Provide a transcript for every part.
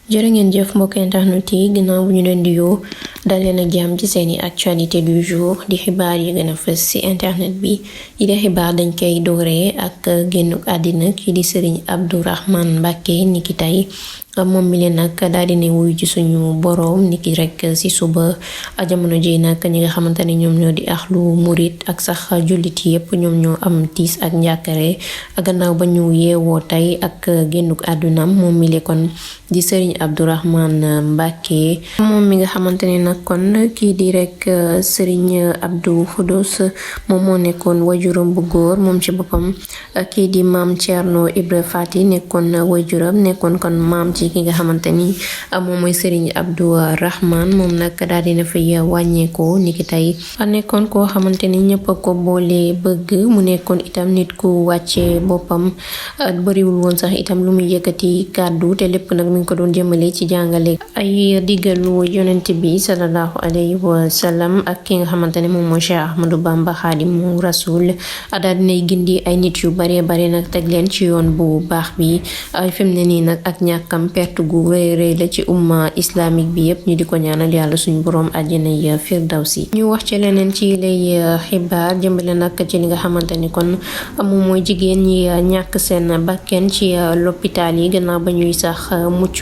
jërë ngeen jëf mbokk internet yi ginnaaw bu ñu leen di yoo daleen ak jàmm ci seeni actualité du jour di xibaar yi gën a fës ci internet bi yi di xibaar dañ koy dooree ak génnuk àddina ki di Serigne Abdourahmane Mbacké niki tey moom mi leen nag daal di ne wuyu ci suñu boroom niki rek ci suba jamono ji nag ñi nga xamante ne ñoom ñoo di axlu murit ak sax jullit yépp ñoom ñoo am tiis ak njàkkare gannaaw ba ñu yeewoo tey ak génnuk àddunam moom mi leen kon di Serigne Abdourahmane Mbacké moom mi nga xamante ne nag kon kii di rek Serigne Abdou Khoudoss moom moo nekkoon wajuram bu góor moom ci boppam kii di maam Thierno Ibra Fati nekkoon wajuram nekkoon kon maam ci ki nga xamante ni moom mooy Serigne Abdourahmane moom nag daal dina fay wàññeekoo niki tey nekkoon koo xamante ni ñëpp a ko boole bëgg mu nekkoon itam nit ku wàcce boppam bariwul woon sax itam lu muy yëkkati kàddu te lépp nag mi ngi ko doon jëmale ci jàngale ay diggalu yonent bi sallallahu alayhi wa sallam ak ki nga xamante ne moom mooy Cheikh Ahmadou Bamba Khadimu Rasul daal dinay gindi ay nit yu bare nag teg leen ci yoon bu baax bi fi mu ne nii nag ak ñàkkam perte gu rëy la ci umma islamique bi yëpp ñu di ko ñaanal yàlla suñu borom àjjana ya firdawsi ñu wax ci leneen ci lay xibaar jëmbale nag ci li nga xamante ni kon moom mooy jigéen ñi ñàkk seen bakken ci l'hôpital yi gannaaw ba ñuy sax mucc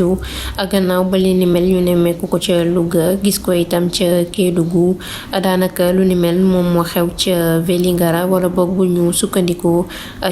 gannaaw ba li ni mel ñu nemmeeku ko ca Louga gis ko itam ca Kédougou daanaka lu ni mel moom moo xew ca Vélingara wala boog bu ñu sukkandikoo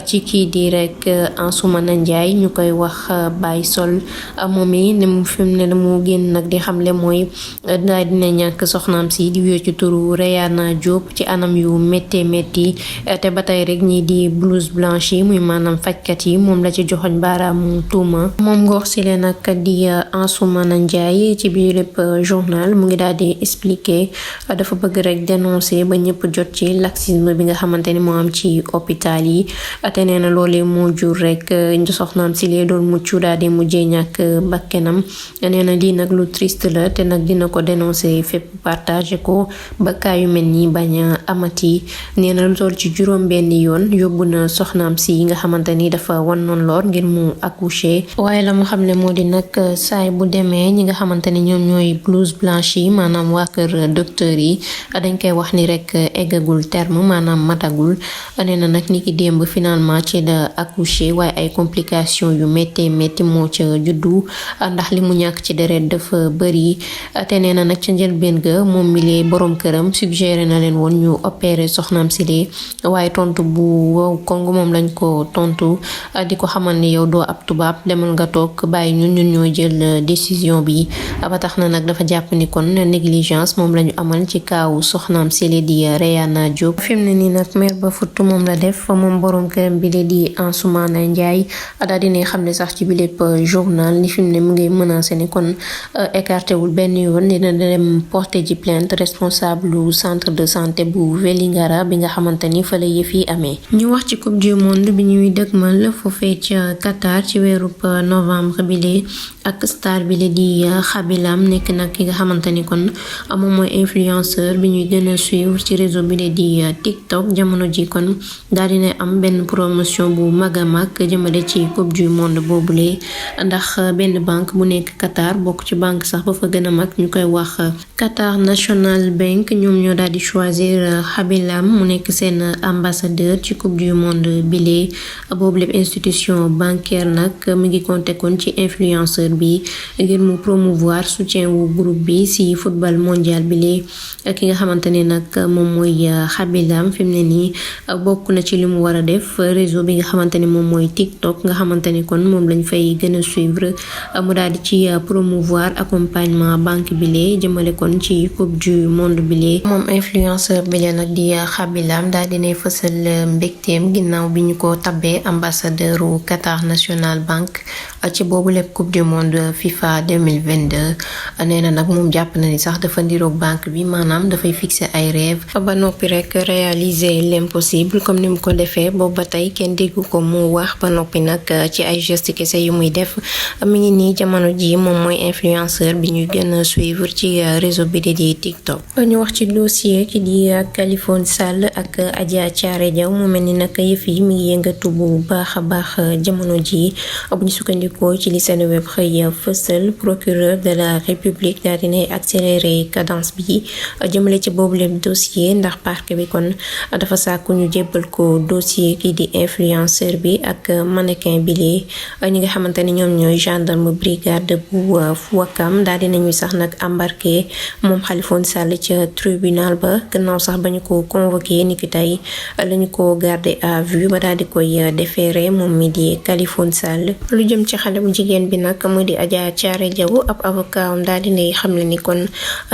ci kii di rek Ansoumana Ndiaye ñu koy wax Baye Sol moom yi ne mu fi mu ne mu génn nag di xamle mooy daal dina ñàkk soxnaam si di wéy ci turu Rayana Diop ci anam yu métti te ba tey rek ñii di blouse blanche yi muy maanaam fajkat yi moom la ci joxoñ baaraamu tuuma moom ngox si leen nag di Ansoumana Ndiaye ci biir lépp journal mu ngi daal di expliquer dafa bëgg rek dénoncer ba ñëpp jot ci laxisme bi nga xamante ni moo am ci hôpital yi te nee na loolee moo jur rek soxnaam si lee doon mucc daal di mujjee ñàkk bakkenam nee na lii nag lu triste la te nag dina ko dénoncer fépp partager ko ba kaa yu mel nii bañ a amati nee na lu toll ci juróom-benn yoon yóbbu na soxnaam si yi nga xamante ni dafa wan noon lool ngir mu accoucher waaye la mu xam ne moo di nag saay bu demee ñi nga xamante ni ñoom ñooy blouse blanche yi maanaam waa kër docteur yi dañ koy wax ni rek eggagul terme maanaam matagul nee na nag ni ki démb finalement ci la accoucher waaye ay complications yu métti moo ca juddu ndax li mu ñàkk ci deret dafa bëri te nee na nag ca njëlbéen ga moom mi lee borom këram suggéré na leen woon ñu opérer soxnaam si lee waaye tontu bu wow kong moom lañ ko tontu di ko xamal ni yow doo ab tubaab demal nga toog bàyyi ñun ñoo jël décision bi ba tax na nag dafa jàpp ni kon négligence moom lañu amal ci kaawu soxnaam si lee di Rayana Diop fi mu ne nii nag mer ba futt moom la def moom borom këram bi lee di Ansoumana Ndiaye daal dina xam ne sax ci bi lépp journal ni fi mu ne mu ngi menacé ni kon écarté wul benn yoon dina dem porter ji plainte responsable lu centre de santé bu Vélingara bi nga xamante ni fa la yëf yi amee. ñu wax ci coupe du monde bi ñuy dëgmal foofee ca Qatar ci weerub novembre bi lee ak star bi lee di Khaby Lame nekk nag ki nga xamante ni kon moom mooy influenceur bi ñuy gën a suivre ci réseau bi lee di TikTok jamono ji kon daal dina am benn promotion bu mag a mag jëmale ci coupe du monde boobule ndax benn banque bu nekk Qatar bokk ci banque sax ba fa gën a mag ñu koy wax Qatar National Bank ñoom ñoo daal di choisir Khaby Lame mu nekk seen ambassadeur ci coupe du monde bile boobu lépp institution bancaire nag mi ngi compté kon ci influenceur bi ngir mu promouvoir soutien wu groupe bi ci football mondial bile ki nga xamante ne nag moom mooy Khaby Lame fi mu ne nii bokk na ci li mu war a def réseau bi nga xamante ni moom mooy TikTok nga xamante ni kon moom lañ fay gën a suivre mu daal di ci promouvoir accompagnement banque bile jëmale kon ci coupe du monde bile moom influenceur bile nag di Khaby Lame daal dinay fësal mbégteem ginnaaw bi ñu ko tabbee ambassadeur u Qatar National Bank ci boobu lépp coupe du monde FIFA 2022 nee na nag moom jàpp na ni sax dafa ndiroog banque bi maanaam dafay fixer ay rêve ba noppi rek réaliser l'impossible comme ni mu ko defee boobu ba tey kenn déggu ko mu wax ba noppi nag ci ay geste kese yu muy def mi ngi nii jamono ji moom mooy influenceur bi ñuy gën a suivre ci réseau bi di TikTok. ñu wax ci dossier ki di Khaliphone Sall ak Adja Thiaré Diaw mu mel ni nag yëf yi mi ngi yëngatu bu baax a baax jamono ji bu ñu sukkandikoo sukkandikoo ci li Seneweb xëy fësal procureur de la République daal dinay accéléré cadence bi jëmale ci boobu lépp dossier ndax parquet bi kon dafa sàkku ñu jébbal ko dossier kii di influenceur bi ak mannequin bi lee ñi nga xamante ni ñoom ñooy gendarme brigade bu Ouakam daal dinañuy sax nag embarqué moom Khaliphone Sall ca tribunal ba gannaaw sax ba ñu ko convoqué ni ki tey lañu ko garder à vue ba daal di koy déféré moom mi di Khaliphone Sall. lu jëm ci xale bu jigéen bi nag mu di Adja Thiaré Diaw ab avocat am daal dinay xam ne ni kon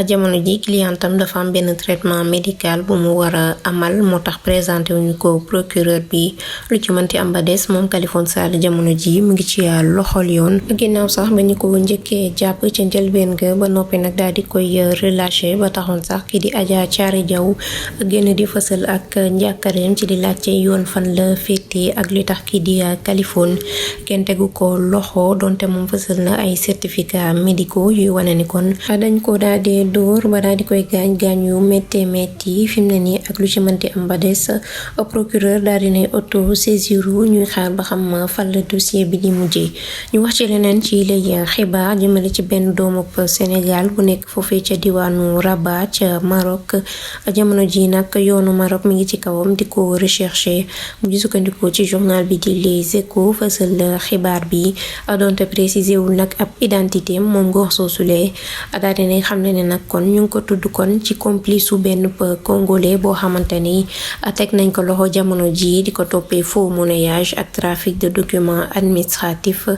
jamono ji clientam dafa am benn traitement médical bu mu war a amal moo tax présenté wuñu ko procureur bi lu ci mënti am ba des moom Khaliphone Sall jamono ji mu ngi ci loxol yoon ginnaaw sax ba ñu ko njëkkee jàpp ca njëlbeen ga ba noppi nag daal di koy relâché ba taxoon sax kii di Adja Thiaré Diaw génn di fësal ak njàkkareem ci di laajte yoon fan la féetee ak li tax kii di Khaliphone kenn tegu ko loxo donte moom fësal na ay certificats médicaux yuy wane ni kon dañ ko daal di dóor ba daal di koy gaañ yu métti fi mu ne nii ak lu ci mënti am ba des procureur daal dinay auto saisiru ñuy xaar ba xam fan la dossier bi di mujjee. ñu wax ci leneen ci lay xibaar jëmale ci benn doomu Sénégal bu nekk foofee ca diwaanu Rabat ca Maroc jamono ji nag yoonu Maroc mi ngi ci kawam di ko recherché mu ngi sukkandikoo ci journal bi di Les Échos fësal xibaar bi donte précisé wul nag ab identité moom gox soosulee daal dina xam ne nag kon ñu ngi ko tudd kon ci complice su benn congolais boo xamante ni teg nañ ko loxo jamono ji di ko toppee faux monnayage ak trafic de documents administratifs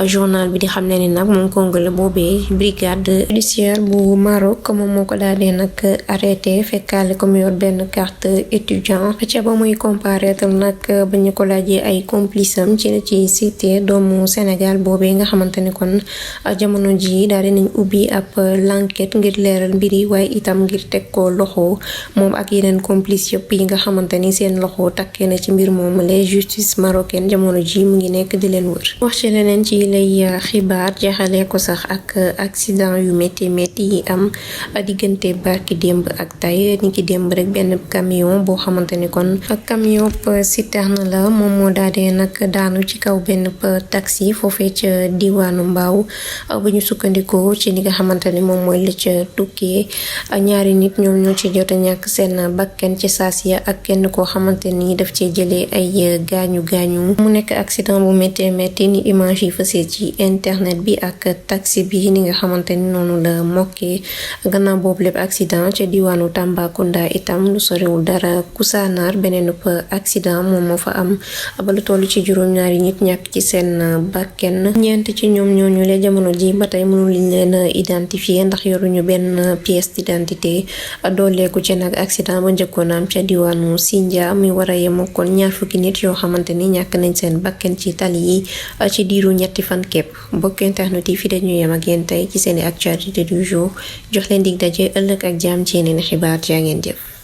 journal bi di xam ne nag moom congolais boobee brigade judiciaire bu Maroc moom moo ko daal di nag arrêté fekkaale ko mu yor benn carte étudiant ca ba muy comparaître nag ba ñu ko laajee ay complice am ci cité doomu Sénégal boobee nga xamante ni kon jamono ji daal dinañ ubbi ab l'enquête ngir leeral mbir yi waaye itam ngir teg ko loxo moom ak yeneen complice yëpp yi nga xamante ni seen loxo takkee na ci mbir moom la justice marocaine jamono ji mu ngi nekk di leen wër. wax ci leneen ci lay xibaar jeexalee ko sax ak accident yu métti yi am diggante barki démb ak tay ni ki démb rek benn camion boo xamante ni kon camion citerne la moom moo daal di nag daanu ci kaw benn taxi foofee ca diwaanu Mbaaw bu ñu sukkandikoo ci li nga xamante ni moom mooy la ca tukkee ñaari nit ñoom ñoo ci jot a ñàkk seen bakken ci saasiya ak kenn koo xamante ni daf cee jëlee ay gaañu mu nekk accident bu métti ni image yi fësee ci internet bi ak taxi bi ni nga xamante ni noonu la mokkee gannaaw boobu lépp accident ca diwaanu Tambacounda itam lu sorewul dara Koussanar beneen accident moom moo fa am ba lu toll ci juróom-ñaari nit ñàkk ci seen bakken ñeent ci ñoom ñooñu le jamono ji ba tey mënul liñ leen identifier ndax yoruñu benn pièce d'identité dooleeku ci nag accident ba njëkkoon am ca diwaanu Sindia muy war a yemoo kon 20 nit yoo xamante ni ñàkk nañ seen bakken ci tali yi ci diiru ñetti fan képp mbokk internet yi fi dañu yem ak yéen tey ci seeni actualité du jour jox leen dig daje ëllëg ak jàmm ci yeneen xibaar jaa ngeen jëf.